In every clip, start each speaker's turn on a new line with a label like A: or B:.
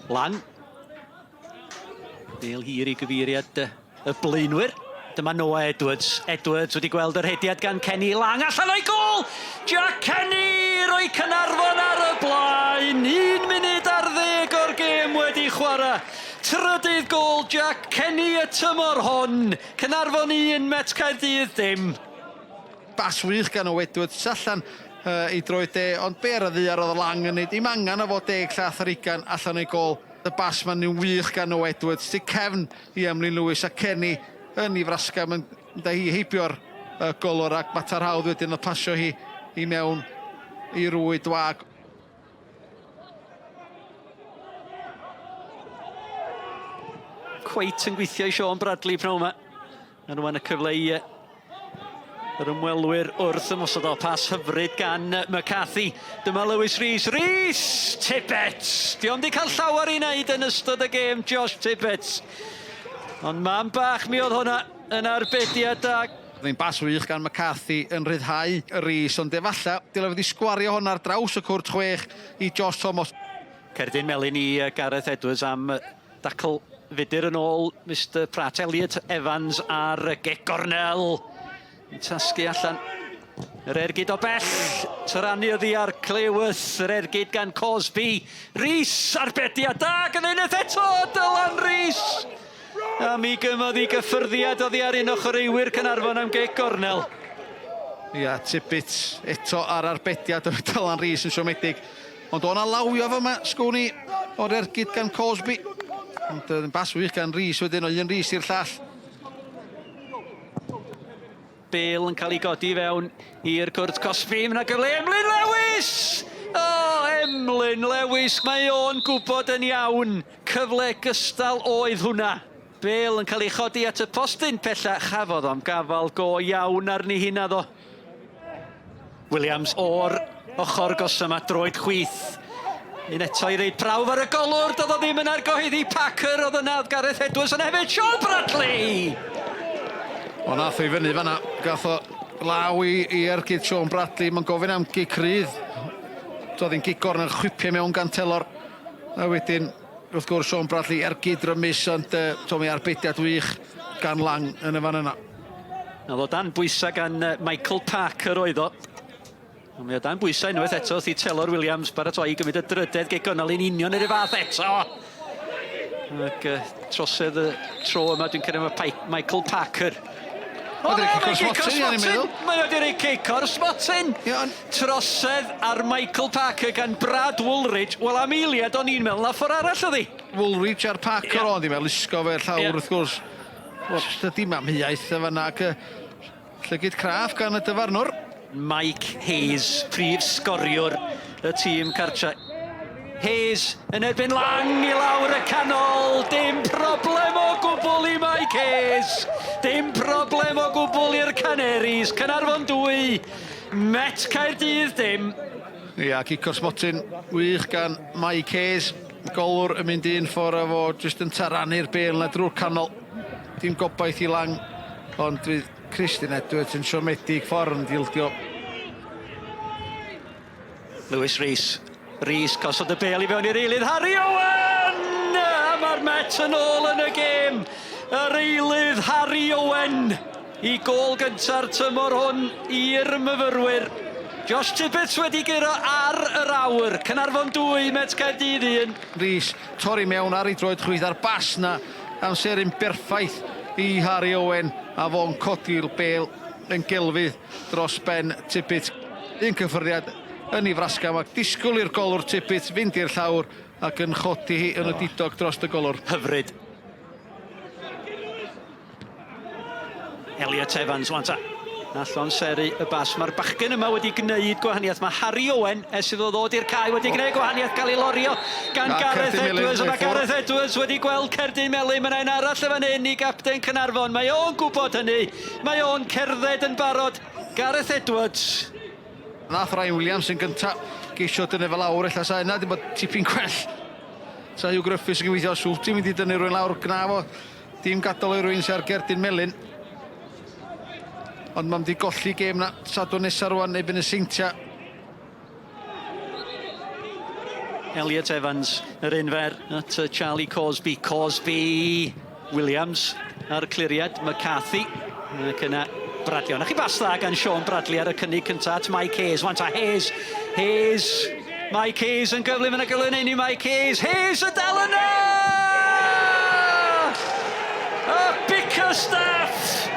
A: Lang. Bel hir i gyfeiriad y blaenwyr. Dyma Noah Edwards. Edwards wedi gweld yr hediad gan Kenny Lang. Allan o'i gol! Jack Kenny roi Caernarfon ar y blaen. 1 munud ar ddeg o'r gêm wedi chwarae. Trydydd gol Jack Kenny y tymor hwn. Caernarfon 1, Met Caerdydd dim.
B: Bas wych gan Noah Edwards allan uh, ei droed de, ond be ar y ddaear oedd Lang yn neud? Dim angen o fod deg llath ar ugain allan o'i gol. Y bas ma'n un wych gan Noah Edwards, tu cefn i Emlyn Lewis a Kenny yn ei frasga, mae'n mynd â hi heibio'r uh, golwr ac mater hawdd wedyn o pasio hi i mewn i rwyd wag.
A: Cweit yn gweithio i Sean Bradley pnawn yma. A rwan y cyfle i yr ymwelwyr wrth ymosod o pas hyfryd gan McCarthy. Dyma Lewis Rees. Rees! Tibbets! Di o'm di cael llawer i wneud yn ystod y gêm, Josh Tibbets. Ond mam bach mi oedd hwnna yn arbediad da.
B: Oedd hi'n bas wych gan McCarthy yn rhyddhau Rees, ond efallai dylai fod wedi sgwario hwn ar draws y cwrt chwech i Josh Thomas.
A: Cerdyn melyn i Gareth Edwards am dacl fudur yn ôl Mister Pratt. Elliot Evans ar y gic gornel. Yn tasgu allan yr ergyd o bell. Tyrannu oddi ar Cleworth, yr ergyd gan Cosby. Rees, arbediad da gan unwaith eto, Dylan Rees! A mi gymodd i gyffyrddiad oddi ar un o chwaraewyr Caernarfon am gic gornel.
B: Ia, Tibbets eto ar arbediad o Dylan Rees yn siomedig. Ond o'na lawio fyma, sgwn i, o'r ergyd gan Cosby. Ond yn bas wych gan Rees wedyn, o un Rees i'r llall.
A: Bale yn cael ei godi fewn i'r cwrt cosbi. Mae yna gyfle Emlyn Lewis! O, oh, Emlyn Lewis, mae o'n gwybod yn iawn. Cyfle gystal oedd hwnna. Bale yn cael ei chodi at y postyn pella. Chafodd o'm gafael go iawn arni hynna ddo. Williams o'r ochr gosa yma, droed chwith. Un eto i reid prawf ar y golwr, doedd o ddim yn argyhoeddi Parker, oedd yna, oedd Gareth Edwards yna hefyd, Sean Bradley!
B: O, nath o i fyny fanna, gath o law i, i ergyd Sean Bradley, mae'n gofyn am gic rydd. Doedd hi'n gic gornel chwipio mewn gan Telor. A wedyn, wrth gwrs, Sean Bradley ergyd rymus, ond uh, Tommy arbediad wych gan Lang yn y fan yna.
A: Oedd o dan bwysau gan Michael Parker oedd o. Ond mae o dan bwysau unwaith eto wrth i Telor Williams baratoi i gymryd y drydedd gic gornel yn union yr un fath eto. Ac uh, trosedd y tro yma dwi'n credu mae Michael Parker.
B: O, na, mae'n cic o'r smotyn!
A: Mae o wedi rhoi cic o'r smotyn! Trosedd ar Michael Parker gan Brad Woolridge. Wel, am eiliad o'n i'n meddwl na ffordd arall oedd hi.
B: Woolridge a'r Parker yeah. o'n i'n meddwl, lusgo fe llawr yeah. wrth gwrs. Wel, dydy mam hiaith yn fanna ac llygid craff gan y dyfarnwr.
A: Mike Hayes, prif sgoriwr y tîm cartre. Hayes yn erbyn Lang i lawr y canol. Dim problem o gwbl i Mike Hayes. Dim problem o gwbl i'r Canaries. Caernarfon 2, Met Caerdydd dim.
B: Ia, cic o'r smotyn wych gan Mike Hayes. Golwr yn mynd un ffordd a fo jyst yn taranu'r bêl 'na drwy'r canol. Dim gobaith i Lang, ond fydd Christian Edwards yn siomedig ffordd yn ildio.
A: Lewis Rees. Rees gosod y bêl i fewn i'r eilydd. Harry Owen! A mae'r Met yn ôl yn y gêm. Yr eilydd Harry Owen i gôl gynta'r tymor hwn i'r myfyrwyr. Josh Tibbets wedi guro ar yr awr. Caernarfon 2, Met Caerdydd 1.
B: Rees torri mewn ar ei droed chwith a'r bas 'na amseru'n berffaith i Harry Owen a fo'n codi'r bêl yn gelfydd dros ben Tibbets. Un cyffyrddiad yn ei frasgam ac disgwyl i'r golwr Tibbets fynd i'r llawr ac yn chodi hi yn odidog dros y golwr.
A: Hyfryd. Elliot Evans, wan ta. All amseru y bas. Mae'r bachgen yma wedi gwneud gwahaniaeth. Mae Harry Owen, ers iddo ddod i'r cae, wedi gwneud gwahaniaeth, cael ei lorio gan Gareth Edwards. A mae Gareth Edwards wedi gweld cerdyn melyn. Mae yna un arall yn fan hyn i gapten Caernarfon. Mae o'n gwybod hynny. Mae o'n cerdded yn barod. Gareth Edwards.
B: Nath Ryan Williams yn gynta geisio dynnu fe lawr, ella sa yna 'di bod tipyn gwell. Sa Hugh Griffiths yn gweithio, os wyt ti'n mynd i dynnu rhywun lawr, gna fo. Dim gadael i rywun sy ar gerdyn melyn. Ond mae'n mynd i golli gêm na Sadwrn nesa rwan erbyn y Seintiau.
A: Elliot Evans, yr un fer at Charlie Cosby. Cosby, Williams ar y cliriad, McCarthy. Ac yna Bradley. Ond chi bas dda gan Sean Bradley ar y cynnig cyntaf at Mike Hayes. Wan ta Hayes, Hayes, Mike Hayes yn gyflym yn y gyflym i Mike Hayes. Hayes yn dal yna! Y Bickerstaff!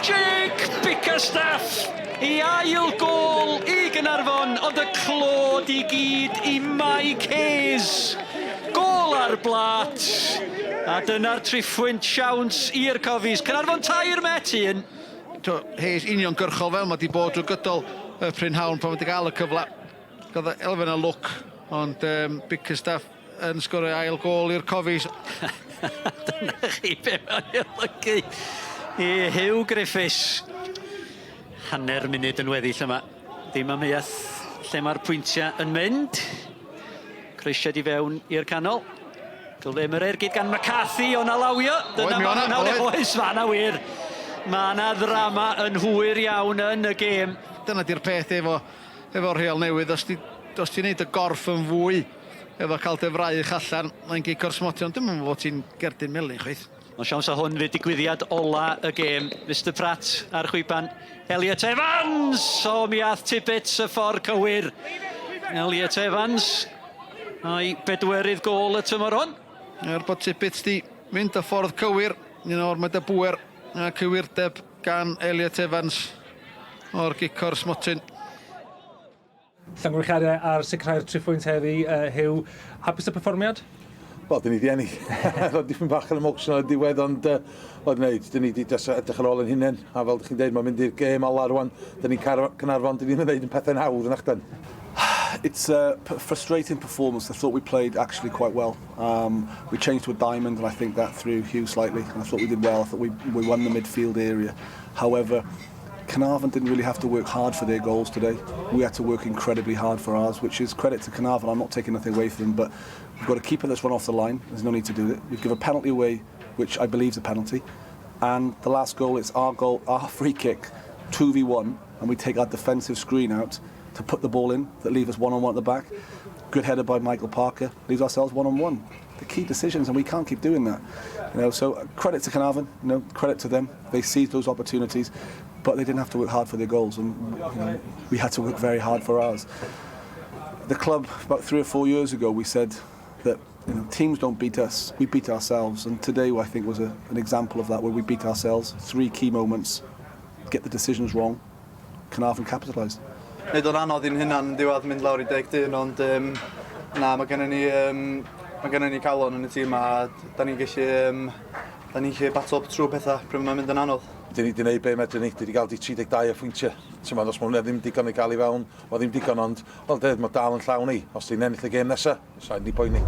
A: Jake Bickerstaff! I ail gôl i Gaernarfon, ond y clod i gyd i Mike Hayes. Gôl ar blat. A dyna'r triphwynt siawns i'r Cofis. Caernarfon 3, Met 1.
B: To, Hayes uniongyrchol fel mae di bod drwy gydol y prynhawn pan wedi gael y cyfle. Gael elfen o lwc, ond Bickerstaff yn sgorio ail gôl i'r Cofis.
A: Dyna chi be mae'n olygu i Huw Griffiths. Hanner munud yn weddill yma. Dim amheuaeth lle mae'r pwyntiau yn mynd. Croesiad i fewn i'r canol. Gyflym yr ergyd gan McCarthy o'n alawio. Dyna ma' nhw'n hawlio. Oes, ma' 'na wir. Ma' 'na ddrama yn hwyr iawn yn y gêm.
B: Dyna di'r peth efo efo'r rheol newydd. Os ti os ti'n neud y gorff yn fwy efo cael dy fraich allan, mae'n gic o'r smotyn, ond dwi'm yn meddwl bod ti'n gerdyn melyn chwaith.
A: Mae'n siawns a hwn fydd digwyddiad ola y gêm. Mister Pratt ar chwiban. Elliot Evans! O, mi ath Tibbets y ffordd cywir. Elliot Evans a'i bedwerydd gôl y tymor hwn.
B: Er bod Tibbets di mynd y ffordd cywir, un o'r mae dy bŵer a cywirdeb gan Elliot Evans o'r gic o'r smotyn.
C: Llongyfarchiadau ar sicrhau'r triphwynt heddi, Huw. Hapus y perfformiad?
D: Wel, dyn ni di ennill. Roedd dipyn bach yn emotional yn diwedd, ond uh, wel, gwneud, dyn ni di edrych ar ôl yn hunain, a fel dych chi'n dweud, mae'n mynd i'r gêm ola rwan. Dyn ni'n Caernarfon, dyn ni'n gwneud yn pethau'n hawdd yn achdan.
E: It's a frustrating performance. I thought we played actually quite well. We changed to a diamond, and I think that threw Huw slightly. And I thought we did well. I thought we won the midfield area. However, Caernarfon didn't really have to work hard for their goals today. We had to work incredibly hard for ours, which is credit to Caernarfon. I'm not taking nothing away from them, but we've got a keeper that's run off the line. There's no need to do it. We've given a penalty away, which I believe is a penalty. And the last goal, it's our goal, our free kick, 2v1, and we take our defensive screen out to put the ball in that leave us one-on-one at the back. Good header by Michael Parker, leaves ourselves one-on-one. The key decisions, and we can't keep doing that. So credit to Caernarfon, credit to them. They seized those opportunities, but they didn't have to work hard for their goals, and we had to work very hard for ours. The club, about 3 or 4 years ago, we said that teams don't beat us, we beat ourselves, and today I think was an example of that, where we beat ourselves. Three key moments, get the decisions wrong, Caernarfon capitalised.
F: Neud o'n anodd i'n hunan yn diwedd mynd lawr i 10 dyn, ond na, mae gennym ni calon yn y tîm a da ni'n gallu battle trwy pethau pryd mae'n mynd yn anodd.
D: Dyn ni wedi gwneud be medrwn ni, dyn ni gael di 32 o phwyntiau. Ti'n meddwl, os mae hwnna ddim digon i gael i fewn, mae ddim digon, ond, wel, dweud, mae dal yn llawn ni. Os ti'n ennill y gêm nesaf, sa'n ni poeni.